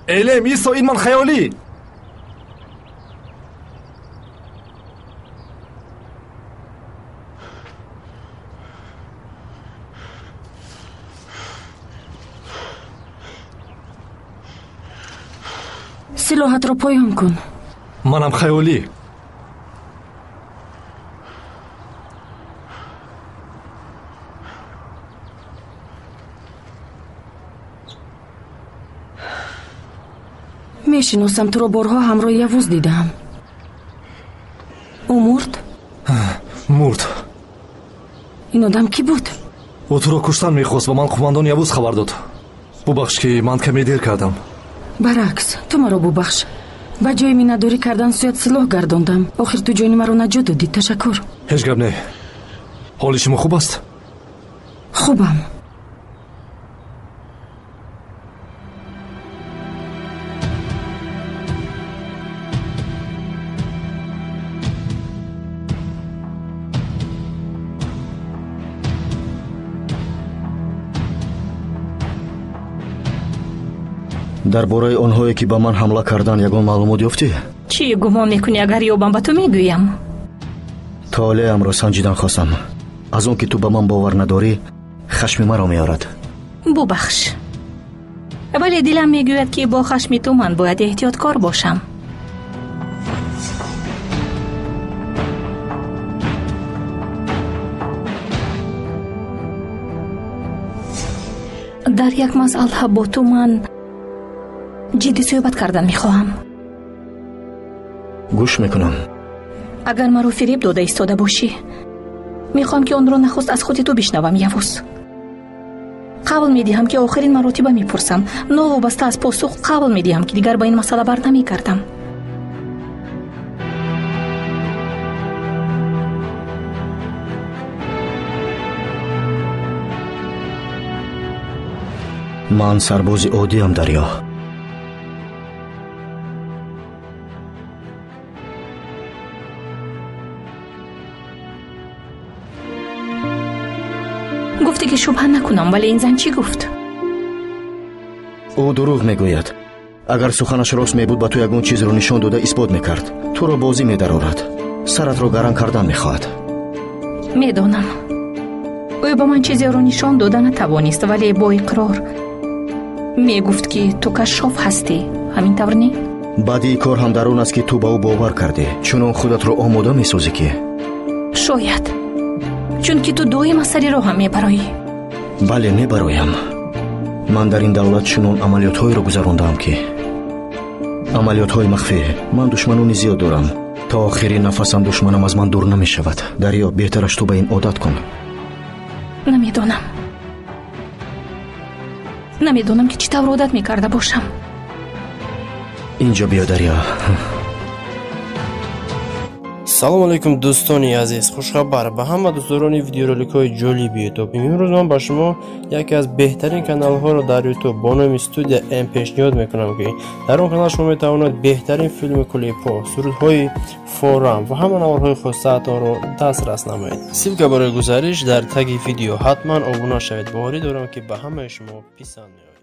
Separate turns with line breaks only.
Элем, Исо, ин ман хаёлӣ.
Силоҳатро поён кун.
Манам хаёлӣ.
Мешиносам, туро борҳо ҳамроҳи Явуз дидаам. Ӯ мурд?
Мурд.
Ин одам кӣ буд?
Ӯ туро куштан мехост, ба ман қумандон Явуз хабар дод. Бубахш, ки ман каме дер кардам.
Баръакс, ту маро бубахш. Ба ҷои миннатдорӣ кардан сӯят силоҳ гардондам. Охир ту ҷони маро наҷот додӣ. Ташаккур.
Ҳеҷ гап не. Ҳоли шумо хуб аст?
Хубам.
Дар бораи онҳое, ки ба ман ҳамла карданд, ягон маълумот ёфтӣ?
Чӣ гумон мекунӣ, агар ёбам ба ту мегӯям?
Толеамро санҷидан хостам. Аз он ки ту ба ман бовар надорӣ, хашми маро меорад.
Бубахш, вале дилам мегӯяд, ки бо хашми ту ман бояд эҳтиёткор бошам. Дар як масъала бо ту ман ҷиддӣ суҳбат кардан мехоҳам.
Гӯш мекунам.
Агар маро фиреб дода истода бошӣ, мехоҳам, ки онро нахуст аз худи ту бишнавам. Явуз, қавл медиҳам, ки охирин маротиба мепурсам. Новобаста аз посух, қавл медиҳам, ки дигар ба ин масъала бар намегардам.
Ман сарбози оддиам, Дарё.
Гуфте, ки шубҳа накунам, вале ин зан чӣ гуфт?
Ӯ дурӯғ мегӯяд. Агар суханаш рост мебуд, ба ту ягон чизро нишон дода исбот мекард. Туро бозӣ медарорад, саратро гаран кардан мехоҳад.
Медонам, ӯ ба ман чизеро нишон дода натавонист, вале бо иқрор мегуфт, ки ту кашшоф ҳастӣ. Ҳамин тавр не?
Бадии кор ҳам дар он аст, ки ту ба ӯ бовар кардӣ. Чунон худатро омода месозӣ, ки
шояд, чунки ту доим аз сари роҳам мебароӣ.
Бале, мебароям. Ман дар ин давлат чунон амалиётҳоеро гузарондаам, ки амалиётҳои махфӣ. Ман душманони зиёд дорам. То охири нафасам душманам аз ман дур намешавад. Дарё, беҳтараш ту ба ин одат кун.
Намедонам, намедонам, ки чӣ тавр одат мекарда бошам.
Инҷо биё, Дарё.
Салом алейкум, дӯстони азиз. Хушхабар ба ҳама дӯстдорони видеороликҳои ҷолиби Ютуб. Имрӯз ман ба шумо яке аз беҳтарин каналҳоро дар Ютуб бо номи Студия М пешниҳод мекунам, ки дар он канал шумо метавонед беҳтарин филми клипҳо, сурудҳои форам ва ҳама наворҳои хостаатонро дастрас намоед. Ссылка барои гузариш дар таги видео. Ҳатман обуна шавед. Боварӣ дорам, ки ба ҳамаи шумо писанд меояд.